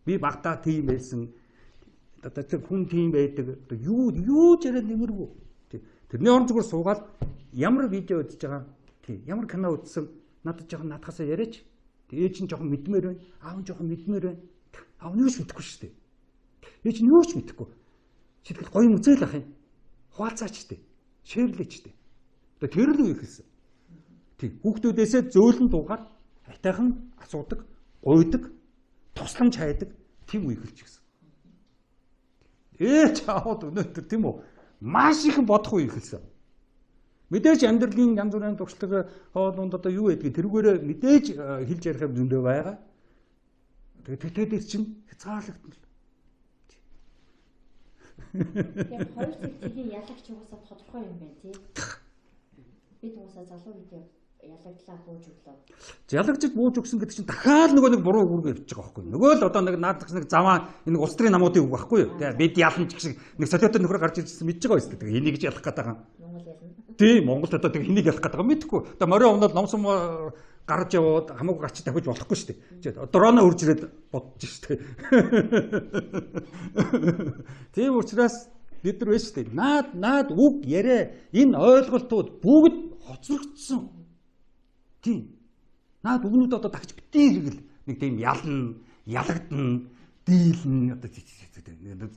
Би багтаа тийм байсан. Одоо тэр хүн тийм байдаг. Одоо юу ч яриад нэмэргүй. Тэрний орон зүгээр суугаад ямар видео үзэж байгаа. Тий. Ямар кино үзсэн надад жоохон наадхаасаа яриач. Ээж нь жоохон мэдмээр байна. Аав нь жоохон мэдмээр байна. Аав нь юу ч мэдэхгүй шүү дээ. Ээж нь юу ч мэдэхгүй. Чи тэгэл гоё юм үзээл ах юм. Хуваалцаач дээ. Шеэрлээч дээ. Одоо тэр л үе эхэлсэн. Тий. Хүүхдүүдээсээ зөөлөн дуугаар айтайхан асуудаг, гуйдаг, тусламж хайдаг тийм үе эхэлж гисэн. Ээж аавд өнөөдөр тийм үү? Маш их бодох үе эхэлсэн. Мэдээж амьдралын янз бүрийн туршлага хоолунд одоо юу байдгийг тэрүүгээрээ мэдээж хэлж ярих юм зөндөө байгаа. Тэгээд тэр чинь хязгаарлагдана. Тэгэхээр хоёр цэг цэгийн ялагч угаасаа тодорхой юм байна тий. Бид угаасаа залуу үед ялагдлаа бууж өглөө. Ялагчд бууж өгсөн гэдэг чинь дахиад нөгөө нэг буруу үг явж байгаа байхгүй юу? Нөгөө л одоо нэг наадах нэг заваа энэ улс төрийн намуудын үг байхгүй юу? Тэгээ бид ялна ч гэх шиг нэг солиотой нөхөр гарч ирсэн мэдж байгаа юм шүү дээ. Энийг ч ялах гээд байгаа. Монгол ялна. Тий, Монголд одоо тэг энийг ялах гээд байгаа мэдэхгүй. Одоо морин овнод номсон гарч яваад хамаагүй гарч тавьж болохгүй шүү дээ. Дроно үрж ирээд бодож шүү дээ. Тийм учраас бид нар биш шүү дээ. Наад үг яриа энэ ойлголтууд бүгд хоцрогдсон. Тийм. Наад үгнүүд одоо дахиж битгий хэрэгэл нэг тийм ялна, ялагдана, дийлнэ одоо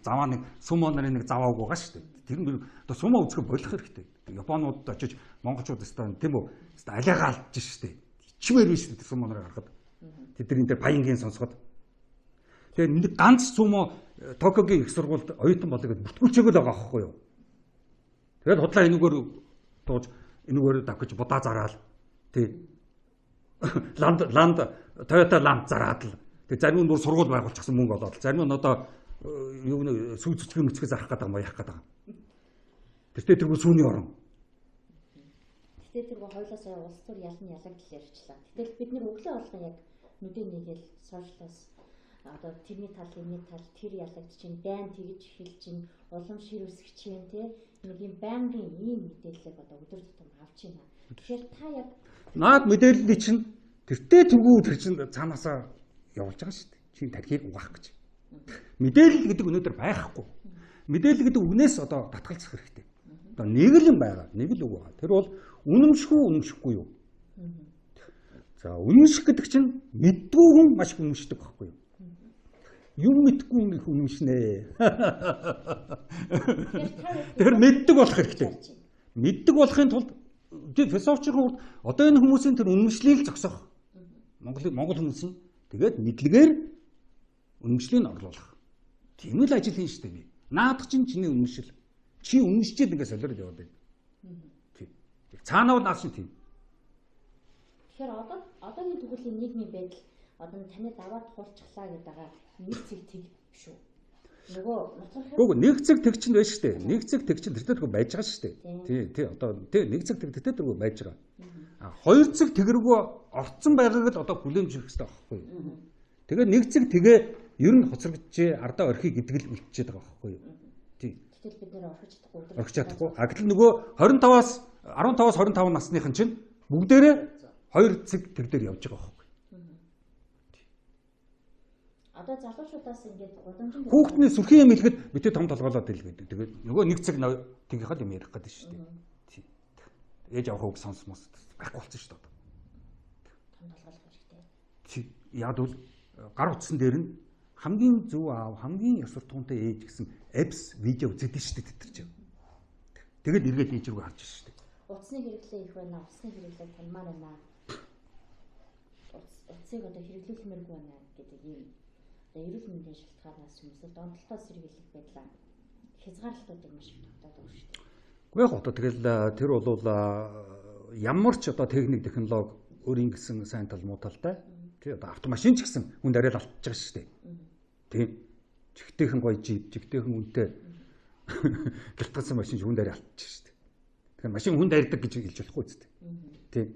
заваа нэг сумо нарын нэг заваа үг байгаа шүү дээ. Тэр нь одоо сумо үзэхэ болох хэрэгтэй. Японууд очиж монголчууд өстой тийм үү? Өстой алиагаа алдж шүү дээ. Ичмээр биш шүү дээ сумо нарыг харахад. Тэдний дээр паянгийн сонсоход. Тэгээ нэг ганц сумо Токиогийн их сургуульд оюутан болоо гэд бүртгүүлчээгэл байгаа байхгүй юу? Тэгээд худлаа энүүгээр дууж энүүгээр давхиж будаа зараал тий. Ланд Toyota Land зараад л. Тэгээ зарим нь бүр сургууль байгуулчихсан мөнгө олоод, зарим нь одоо юу нэ сүү цэцгэн мэцгээ зарах гэдэг юм яах гэдэг юм. Тэртээ тэргүй сүүний орон. Гэтэ тэргүй хоёлаа сая улс төр ялан ялагдал ярьчлаа. Гэтэл бид нэр өглөө болгон яг нүдэ нэгээл сошиалоос одоо тэрний тал энэний тал тэр ялагдж чинь дайн тэгж эхэлж чинь улам шир үсгэж чинь тий нэг юм байнгын ийм мэдээллийг одоо өдөр тутам авч байна. Тэгэхээр та яг наад мэдээллийг чинь тэртээ тэргүй тэр чинь цаанаасаа явуулж байгаа шүү дээ. Чинь тархийг угаах гэж. Мэдээлэл гэдэг өнөөдөр байхгүй. Мэдээлэл гэдэг үгнээс одоо татгалзах хэрэгтэй. Одоо нэг л юм байгаа, нэг л үг байгаа. Тэр бол үнэмшгүй үнэмшихгүй юу? За үнэмших гэдэг чинь мэддгүй хүн маш их үнэмшдэг байхгүй юу? Юм мэдгүй хүн их үнэмшнэ. Тэгэхээр мэддэг болох хэрэгтэй. Мэддэг болохын тулд философийн хувьд одоо энэ хүмүүсийн тэр үнэмшлийг зогсоох. Монгол хүмүүсийн тэгээд мэдлэгээр үнэмшлийг орлуулах. Тийм л ажил хийн штэ би. Наадах чинь чиний үнэмшил. Чи үнэмшчихэд ингээд солиороод яваад байна. Цаанаа бол нааш тийм. Тэгэхээр одоогийн төгөлийн нийгмийн байдал одоо таны даваад хулчихлаа гэдэг байгаа нэг цэг тэг биш үү? Нөгөө нутгарах. Үгүй нэг цэг тэг чинь байж штэ. Нэг цэг тэг чинь тэртээ тэргүй байж байгаа штэ. Тий, тий одоо тий нэг цэг тэг тэртээ тэргүй байж байгаа. А хоёр цэг тэг рүү орцсон байгааг л одоо хүлээн зөвшөөрөх хэрэгтэй байхгүй юу? Тэгээ нэг цэг тэгээ ер нь хоцрогджээ ардаа орхий гэдэг л үлдчихэд байгаа байхгүй юу? Тий. Гэтэл бид нэр орхиж чадахгүй. Орхиж чадахгүй. А гэтэл нөгөө 25-аас 15-аас 25 насныхан чинь бүгдээрээ хоёр цэг тэг дээр явж байгаа байхгүй. Одоо залуучуудаас ингээд гудамжинд хүүхдний сүрхийн юм хэлэхэд битээ том толгоолоод ил гэдэг. Тэгээд нөгөө нэг цэг тэгийнхаа юм ярих гэдэг шүү дээ. Тий. Ээж авах үг сонсмоос байхгүй болсон шүү дээ. Том толгойлох хэрэгтэй. Тий. Яг бол гар утсан дээр нь хамгийн зөв аав, хамгийн ёс суртахуунтай ээж гэсэн апps видео үздэг шүү дээ тэд нар чинь. Тэгээд эргээд ээж рүү харж шүү дээ. Утасны хэрэглээ их байна, утасны хэрэглээг таньмаар байна. Утсыг одоо хэрэглүүлмээргүй байна гэдэг ийм одоо эрүүл мэндийн шалтгаанаас юм эсвэл донтолтоо сэргийлэх байдлаа хязгаарлалтуудыг маш их тогтоодог шүү дээ. Үгүй яг одоо тэгэл тэр бол ямар ч одоо техник технологи өөрийн гэсэн сайн тал муу талтай. Тий одоо автомашин ч гэсэн хүн дараал алдчихж байгаа шүү дээ. Тий. Жигтэйхэн гоё жип, жигтэйхэн үнэтэй гэлтгсэн машин ч хүн дараал алдчихж шүү дээ. Тэгэхээр машин хүн дайрдаг гэж хэлж болохгүй үст. Тий.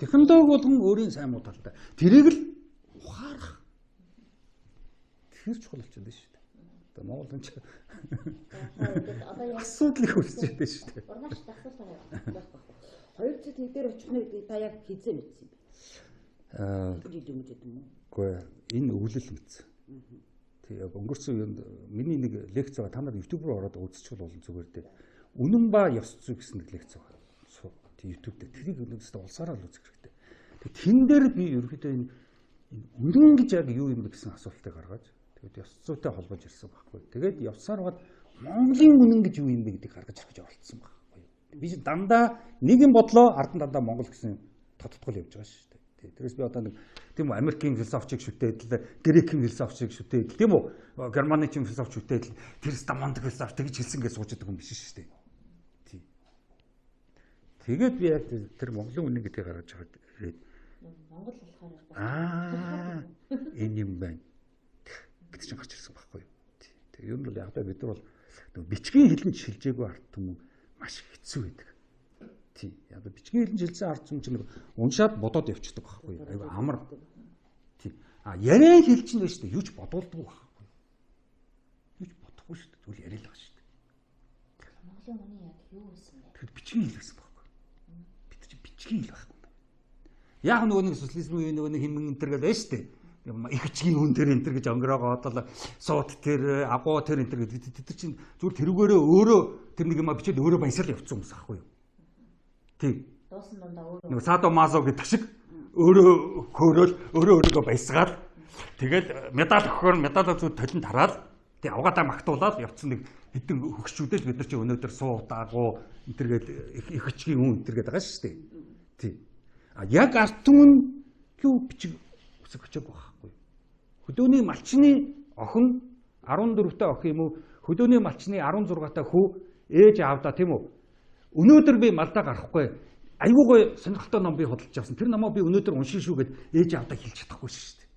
Технологи болгон өөрийн сайн муу талтай. Тэрийг л ухаарах. Тэр чухал болчиход байна шүү дээ. Одоо Монгол хүн чинь асуудал их үүсчихэд байна шүү дээ. Урнаач асуулт байгаа. Хоёр цэг тэг дээр очих нь гэдгийг та яг хизээ мэдсэн юм бэ? Жил өмнө гэдэг юм уу? Үгүй энэ өвлөл мэдсэн. Тэг яг өнгөрсөн үенд миний нэг лекц байгаа. Та нар YouTube руу ороод үзчихвэл болно зүгээр дээ. Үнэн ба ёс зүй гэсэн нэг лекц байгаа. Тэг YouTube дээр тэрийг өнөөдөөс улсаараа л үзэх хэрэгтэй. Тэг тэн дээр би ерөөхдөө энэ үнэн гэж яг юу юм бэ гэсэн асуултыг гаргаж тэгээд ёс зүйтэй холбож ирсэн байхгүй. Тэгээд явсаар бод Монголын үнэн гэж юу юм бэ гэдгийг гаргаж ирэх гэж оролцсон байхгүй. Би чинь дандаа нэг юм бодлоо ард нь дандаа Монгол гэсэн тодтгол явж байгаа шүү дээ. Тэрээс би одоо нэг тийм үү Америкийн философчийг шүтээд л, Грекийн философчийг шүтээд л, тийм үү Германы чинь философч шүтээд л, тэр Стамондаг философч тэгж хэлсэн гэж сууж байгаа юм биш шүү дээ. Тийм. Тэгээд би яг тэр Монголын үнэн гэдгийг гаргаж ирээд Монгол болохоор аа энэ юм байна гэдэг чинь гарч ирсэн байхгүй юу. Тэг ер нь бол яг бид нар бол бичгийн хэлэнд шилжээгүй ард түмэн маш хэцүү байдаг. Тий. Яг бичгийн хэлэнд шилжсэн ард түмэн чинь уншаад бодоод явчихдаг байхгүй юу. Айгу амар. Тий. А яриан хэл чинь шүү дээ. Юу ч бодуулдаггүй байхгүй юу. Юу ч бодохгүй шүү дээ. Тэгвэл яриа л байгаа шүү дээ. Монголын үнэн яг юу байсан бэ? Тэгэхэд бичгийн хэл байсан байхгүй юу. Бид чинь бичгийн хэл байхгүй. Яг нөгөө нэг социализмын үеийн нөгөө нэг хэмнэн энэ төр гэл байна шүү дээ. Их бичгийн хүн тэр энэ төр гэж өнгөрөөгөө одоо суут тэр агуу тэр энэ төр гэдэг тэр чинь зүгээр тэрүүгээрээ өөрөө тэр нэг юм бичээд өөрөө баясаал явцсан хүмүүс аахгүй юу. Тий. Дуусан дундаа өөрөө нөгөө садо мазо гэдэг шиг өөрөө хөөрөөл өөрөө өөрийгөө баясгаал тэгэл медаль өгөхөөр медалаа зүг толинд хараад тий авгаадаа магтуулаад явцсан нэг хэдэн хөгшчүүдэл бид нар чинь өнөөдөр суут агуу энэ төр гээд их бичгийн хүн энэ төр гээд байгаа шүү дээ. Тий. А яг ард түмэн юу бичиг үсэг очоогүй байхгүй. Хөдөөний малчны охин 14-тэй охин юм уу? Хөдөөний малчны 16-тай хүү ээж аавдаа тийм үү? Өнөөдөр би малдаа гарахгүй. Айгуу гой сонирхолтой ном би худалдаж авсан. Тэр номоо би өнөөдөр уншин шүү гэд ээж аавдаа хэлж чадахгүй шүү дээ.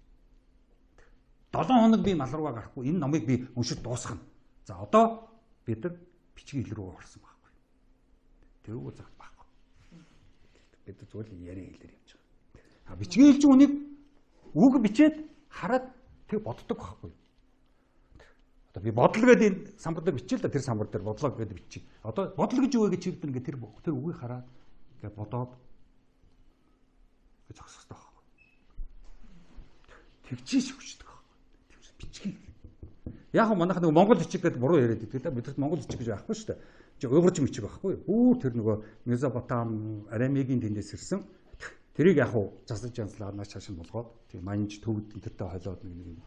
7 хоног би мал руугаа гарахгүй. Энэ номыг би уншиж дуусгана. За одоо бид нар бичгийн хэл рүү орсон байхгүй. Тэрүүгөө зах байхгүй. Бид зүгээр л яриа хэлээр явж байгаа. А бичгийн хэлж үнийг үг бичээд хараад тэг боддог байхгүй. Одоо би бодол гэдэг энэ самбар дээр бичээл да тэр самбар дээр бодлоо гэдэг бичих. Одоо бодол гэж юу вэ гэж хэлбэл ингээд тэр үгийг хараад ингээд бодоод зогсох хэрэгтэй байхгүй. Тэгжиж хүчдэг байхгүй. Тэр бичгийг. Яг манайх нэг Монгол бичиг гэдээ буруу яриад идэг л да. Бидэрт Монгол бичиг гэж байхгүй шүү дээ. Чи уйгурч бичиг байхгүй. Бүр тэр нөгөө Месопотам, Арамигийн тэндээс ирсэн. Тэрийг яг уу засаж янзлаад нааш цааш нь болгоод тийм манж төвд энтертэй холиод нэг нэг юм.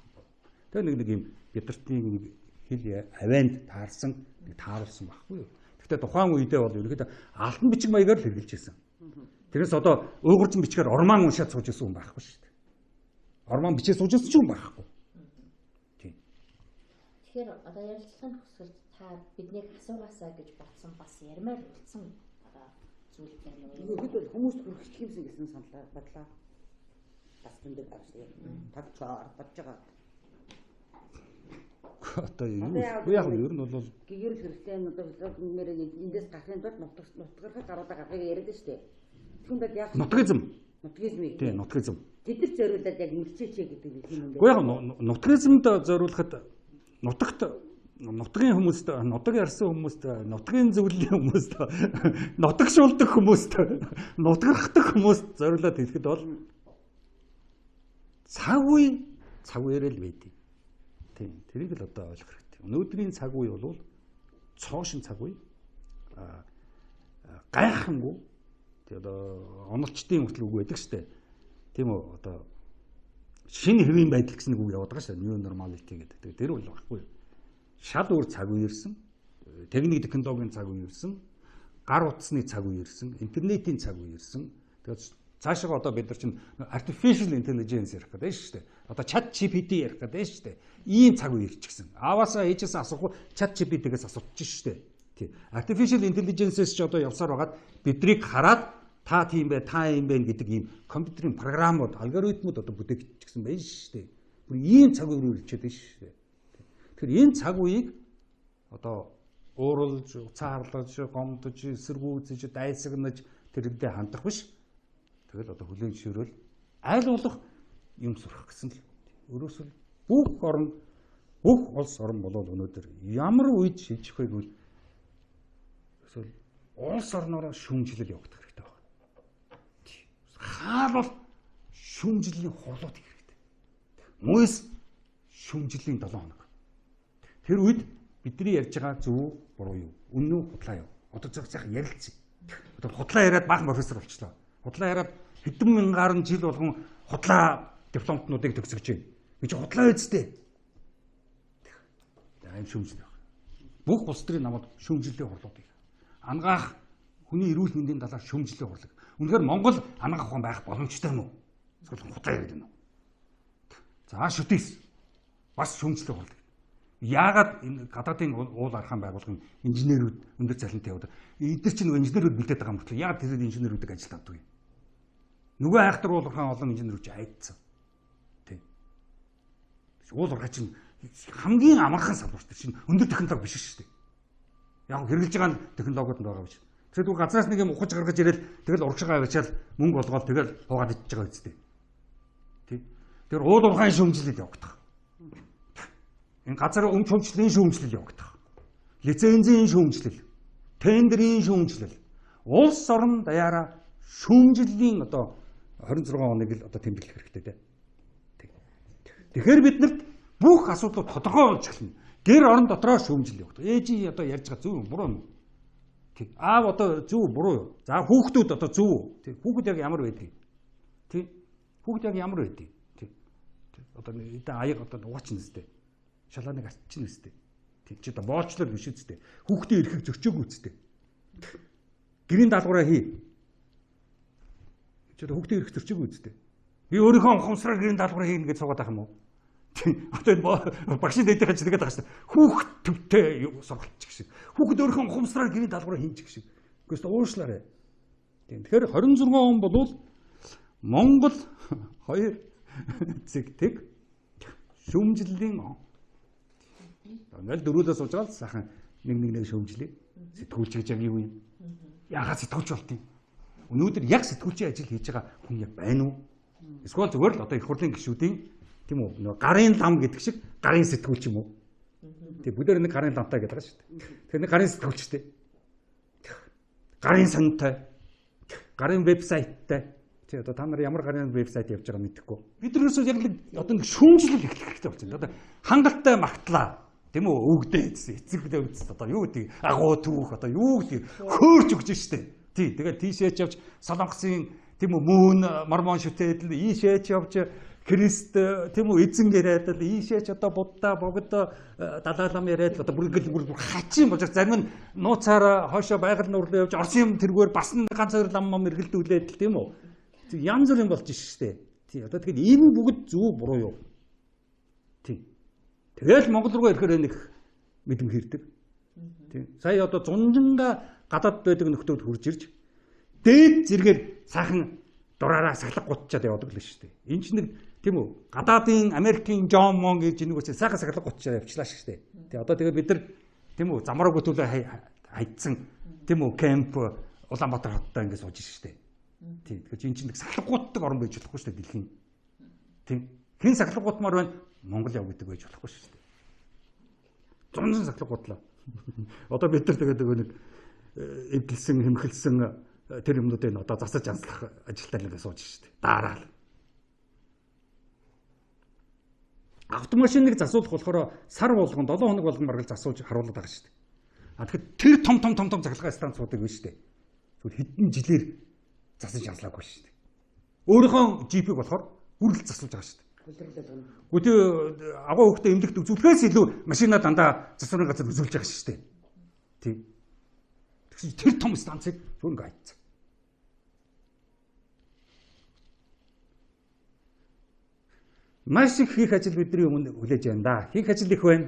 Тэгээ нэг нэг юм бидэртийн нэг хэл авианд таарсан нэг тааруулсан байхгүй юу. Гэхдээ тухайн үедээ бол ерөнхийдөө алтан бичиг маягаар л хэрэгжилж байсан. Тэрнээс одоо уйгурчин бичгээр орман уншаад сууж исэн хүн байхгүй шүү дээ. Орман бичээ сууж исэн ч хүн байхгүй. Тийм. Тэгэхээр одоо ярилцлагын төгсгөлд та биднийг асуугаасаа гэж бодсон бас ярмаар үлдсэн одоо зүйл байна уу? Ерөнхийдөө бол хүмүүст хүрэх юмсан гэсэн саналаа бодлоо. Бас зөндөө байгаа шүү дээ. Тогтцоор бодож байгаа. Одоо юу яг ер нь бол гэгэрэл хэрэгтэй нь одоо философи нэрээ эндээс гарахын тулд нутгархад гаруудаа гаргахыг яриад шүү дээ. Тэгвэл бол яг нутгизм. Нутгизмыг. Тийм, нутгизм. Тэд нар зориулаад яг мэлчээч гэдэг нэг юм байна. Гэхдээ яг нутгизмд зориулахад нутагт нутгийн хүмүүст, нутаг ярьсан хүмүүст, нутгийн зөвлөлийн хүмүүст, нутагшуулдаг хүмүүст, нутгархдаг хүмүүст зориулаад хэлэхэд бол цаг үе цаг үеэрээ л байдгийг. Тийм, тэрийг л одоо ойлгох хэрэгтэй. Өнөөдрийн цаг үе бол цоошин цаг үе. Гайхамгүй. Тэг одоо онолчдын хүртэл үг байдаг шүү дээ. Тийм үү? Одоо шинэ хэвийн байдал гэсэн үг яваад байгаа шүү дээ. New normality гэдэг. Тэр бол байхгүй юу? Шал өөр цаг үе ирсэн. Техник технологийн цаг үе ирсэн. Гар утасны цаг үе ирсэн. Интернетийн цаг үе ирсэн. Тэгээд цаашаа одоо бид нар чинь artificial intelligence ярих гэдэг шүү дээ. Одоо chat GPT ярих гэдэг шүү дээ. Ийм цаг үе ирчихсэн. Ааваасаа ээжээсээ асуухгүй chat GPT-гээс асуучих шүү дээ. Тий. Artificial intelligence-с ч одоо явсаар байгаад бидрийг хараад та тийм бай, та юм бэ гэдэг ийм компьютерийн програмууд, алгоритмууд одоо бүтээгдчихсэн байх шүү дээ. Бүр ийм цаг үе рүү ирчээд байна шүү дээ. Тэгэхээр энэ цаг үеийг одоо ууралж, уцаарлаж, гомдож, эсэргүүцэж, дайсагнаж тэрэндээ хандах биш. Тэгэл одоо хүлээн зөвшөөрөл аль болох юм сурах гэсэн л. Өөрөөсөө бүх орн, бүх улс орн болол өнөөдөр ямар үед шилжих вэ гэвэл эсвэл улс орноороо шүүмжлэл явагдах хэрэгтэй байна. Хаал бол шүүмжлэлийн хурлууд хийх хэрэгтэй. Мөс шүүмжлэлийн 7 хоног. Тэр үед бидний ярьж байгаа зөв буруу юу? Үнэн үү худлаа юу? Одоо зөв сайхан ярилцъя. Одоо худлаа яриад баахан профессор болчлоо. Худлаа яриад хэдэн мянган жил болгон худлаа дипломтнуудыг төгсөж байна. Би чи худлаа үсттэй. Аим шүүмжлэл байна. Бүх улс төрийн намууд шүүмжлэлийн хурлуудыг ангаах хүний эрүүл мэндийн талаар шүүмжлэлийн хурлыг. Үнэхээр Монгол ангаах ухаан байх боломжтой юм уу? Эсвэл худлаа яриад байна уу? За шүтээс бас шүүмжлэлийн хурлыг. Яагаад энэ гадаадын уул архаан байгууллагын инженерүүд өндөр цалинтай явдаг? Эдгээр чинь нөгөө инженерүүд бэлдээд байгаа мөртлөө яагаад тэр инженерүүдийг ажилд авдаг юм? Нөгөө айхтар уул архаан олон инженерүүд чи айдсан. Тэ. Уул архаа чинь хамгийн амархан салбар шүү дээ. Чинь өндөр технологи биш шүү дээ. Яг хэрэглэж байгаа технологиуд нь байгаа биш. Тэгэхээр түр газраас нэг юм ухаж гаргаж ирэл тэгэл урагшгаа авчаал мөнгө олгоод тэгэл хуугаад ичж байгаа үстэй. Тэ. Тэр уул уурхайн шүүмжлэл явагдах. Энэ газар өмч хөвчлөлийн шүүмжлэл явагдах. Лицензийн шүүмжлэл, тендерийн шүүмжлэл, улс орон даяараа шүүмжлэлийн одоо 26 оныг л одоо тэмдэглэх хэрэгтэй дээ. Тэгэхээр биднэрт бүх асуудлууд тодорхой болж эхэлнэ. Гэр орон дотроо шүүмжлэл явагдах. Ээжийн одоо ярьж байгаа зөв юм буруу юм? Тэг. Аав одоо зөв буруу юу? За хүүхдүүд одоо зөв үү? Тэг. Хүүхэд яг ямар байдгийг? Тэг. Хүүхэд яг ямар байдгийг? Тэг. Одоо эдэн аяг одоо угаач нэстэй. Шалааныг асчин үстэй. Тэг чи одоо боолчлол биш үстэй. Хүүхдийн эрхийг зөрчөөгүй үстэй. Гэрийн даалгавраа хий. Чи одоо хүүхдийн эрх зөрчөөгүй үстэй. Би өөрийнхөө ухамсараар гэрийн даалгавраа хийнэ гэж суугаад байх юм уу? Одоо энэ багшийн дээдийн ч тэгээд байгаа шүү дээ. Хүүхд төвтэй сургалт гэх шиг. Хүүхэд өөрийнхөө ухамсараар гэрийн даалгавраа хийн гэх шиг. Үгүйс уушлаарай. Тийм. Тэгэхээр 26 он болвол Монгол 2 зэг тэг шүүмжлэлийн он. Ингээл дөрүүлээ сууж байгаа л сайхан нэг нэг нэг шүүмжлэе. Сэтгүүлч гэж яг юу юм? Яагаад сэтгүүлч болт юм? Өнөөдөр яг сэтгүүлчийн ажил хийж байгаа хүн яг байна уу? Эсвэл зүгээр л одоо их хурлын гишүүдийн тийм үү нөгөө гарын лам гэдэг шиг гарын сэтгүүлч юм уу? Тэг бүгдээр нэг гарын ламтай гэдэг байгаа шүү дээ. Тэгэхээр нэг гарын сэтгүүлчтэй. Гарын сонтой. Гарын вебсайттай. Тий одоо та нар ямар гарын вебсайт явж байгааг мэдэхгүй. Бид нар ерөөсөө яг л одоо нэг шүүмжлэл эхлэх хэрэгтэй болсон. Одоо хангалттай магтлаа. Тийм үү? Өвгдээ эцэг эцэгдээ үз одоо юу гэдэг агуу түүх одоо юу гэдэг хөөрч өгч штэ. Тий тэгээд тийшээч явж Солонгосын тийм үү мөн мормон шүтээд л ийшээч явж Христ тийм үү эзэн яриад л ийшээч одоо Будда богд Далай лам яриад л одоо бүр ингээл бүр хачин болж зарим нь нууцаараа хойшоо байгаль нуурлуу явж Оросын тэргээр бас ганц хоёр лам мам эргэлдүүлээд л тийм үү. Янз бүрийн болж штэ. Тий одоо тэгэхээр энэ бүгд зөв буруу юу? Тий. Тэгэл Монгол руу ирэхээр нэг мэдэм хэрдэг. Тийм. Сая одоо зунжинга гадаад байдаг нөхдүүд хурж ирж дээд зэргээр сайхан дураараа сахилга гутчаад явдаг л шүү дээ. Энэ чинь нэг тийм үү? Гадаадын Америкийн Джон Мон гэж нэг үсэн сайхан сахилга гутчаад явчлаа шүү дээ. Тий одоо тэгээ бид нар тийм үү замраагүй төлөө хайцсан тийм үү кемп Улаанбаатар хоттой ингэ сууж шүү дээ. Тий тэгэхээр энэ чинь нэг сахилга гутдаг орн байж болохгүй шүү дээ дэлхийн. Тийм хэн сахилга гутмаар байна? Монгол яв гэдэг байж болохгүй шүү дээ. 100 сахилга гутлаа. Одоо бид нар тэгээд нэг эвдэлсэн, хэмхэлсэн тэр юмнуудыг одоо засаж анслах ажилтаа л сууж шүү дээ. Дараал. Автомашиныг засуулах болохоор сар болгон 7 хоног болгон бараг засуулж харуулдаг байгаа шүү дээ. А тэгэхээр тэр том том том том цахилгаан станцуудыг биш шүү дээ. Зүгээр хэдэн жилээр засаж анслаагүй шүү дээ. Өөрийнхөө джипийг болохоор бүрэл засуулж байгаа шүү дээ. Гэхдээ агуу хөхтөө эмнэлэгт үзүүлэхээс илүү машина дандаа засварын газар үзүүлж байгаа шүү дээ. Тийм. Тэгсэн чинь тэр том станцыг зүгээр ингээ айцсан. Маш их хийх ажил бидний өмнө хүлээж байна да. Хийх ажил их байна.